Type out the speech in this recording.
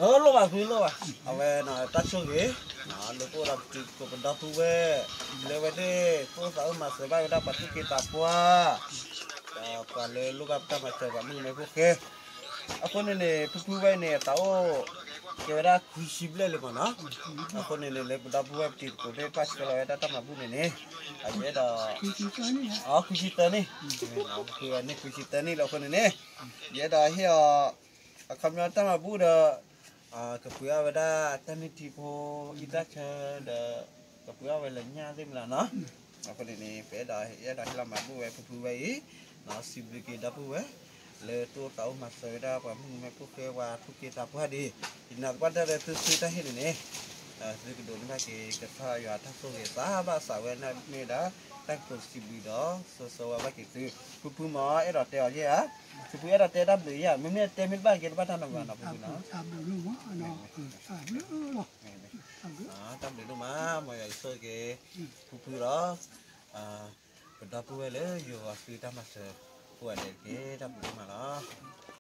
လိၣ်ဘၣ်ဖုလိၣ်ဘၣ်, အဝဲတၢ်ဆိၣ်ဂ့ၤ, လၢပအိၣ်ဒီးပတံၤသကိးပဒီပုၢ်ဝဲၢ်, လၢအဝဲသ့ၣ် သူၣ်အိၣ်သးအိၣ်မၤစၢၤဘၣ်ဝဲဒၣ်ပှၤသူၣ်က့သးပှၢ်, ဒီးပှၤလၢလိၣ်ဘၣ်ပတၢ်မၤစၢၤ ပှၤမုၣ်ကမဲဖိဃဲ, အဃိန့ၣ်န့ၣ် ဖုဖုဝဲအံၤန့ၣ် အသးအိၣ်ကဲဝဲဒၣ်ခွံဆံဘျဲၣ်လံမ့ၢ်နီၤ, အဃိန့ၣ်န့ၣ် လၢပဒီပုၢ်ဝဲၢ်ပတံၤသကိးသ့ၣ် ပၣ်ဆှၢလီၤဝဲဒၣ်တၢ်မၤဘူၣ်န့ၣ်န့ၣ်, ယအဲၣ်ဒိး, အခွံဆံသၢနံၣ်, ဖုဖုန့ၣ်ခွံဆံသၢနံၣ်လီၤအဃိန့ၣ်န့ၣ်, ယအဲၣ်ဒိးဟ့ၣ်အီၤ အခီပညီတၢ်မၤဘူၣ်ဒီး, ကပှ့ၤအီၣ်ဝဲဒၣ်တၢ်နုၢ်ထံဖိ အံသၣ်ဆၢဒီး, ကပှ့ၤအီၣ်ဝဲလၢညၣ်သ့ၣ်မနုၤနီၤ, အဃိန့ၣ်န့ၣ် ပအဲၣ်ဒိး ယအဲၣ်ဒိးဟ့ၣ်လီၤမၤဘူၣ်ဝဲဖုဖုဝဲအံၤ, စံးဘျုးက့ၤဒီပုၢ်ဝဲၢ်, လၢသူၣ်အိၣ်သးအိၣ်မၤစၢၤဝဲဒၣ်ပှၤမုၣ်ကမဲဖိဃဲ ပှၤသူၣ်က့သးပှၢ်ဒ်အံၤ, ယနာ်သပှၢ်တၢၢ်လၢသုဆူတၢ်ဟ့ၣ်န့ၣ်န့ၣ်, သုကဒိးန့ၢ်ဘၣ်က့ၤ ကစၢ်ယွၤတၢ်ဆိၣ်ဂ့ၤသးဘၣ်စးဝဲန့ၣ်မ့ၢ်ဒၣ်, တၢ်ကတိၤစံးဘျုးဒီး ဆၢဆၢဝါဘၣ်က့ၤသု, ဖုဖုမ့ၢ်အဲၣ်ဒိးတဲအီၤယဲၢ်ဧါ, ဖုဖုအဲၣ်ဒိးတဲတၢ်ဘျုးယဲၢ်ဧါ, မ့မ့ၢ်တဲမ့ၢ်တဘၣ်ကဲတဘၣ်တၢ်နီတဂၤနီၤဖုဖုနီၤ, တၢ်ဘျုးဒိၣ်မး, မ်ယွၤဆိၣ်ဂ့ၤက့ၤ, ဖုဖုဒီး, ပဒီပုၢ်ဝဲၢ်လၢယိၤအီၤသုတၢ်မၤစၢၤ, ကိးဂၤဒဲးတက့ၢ် တၢ်ဘျုးဒိၣ်မးလီၤ.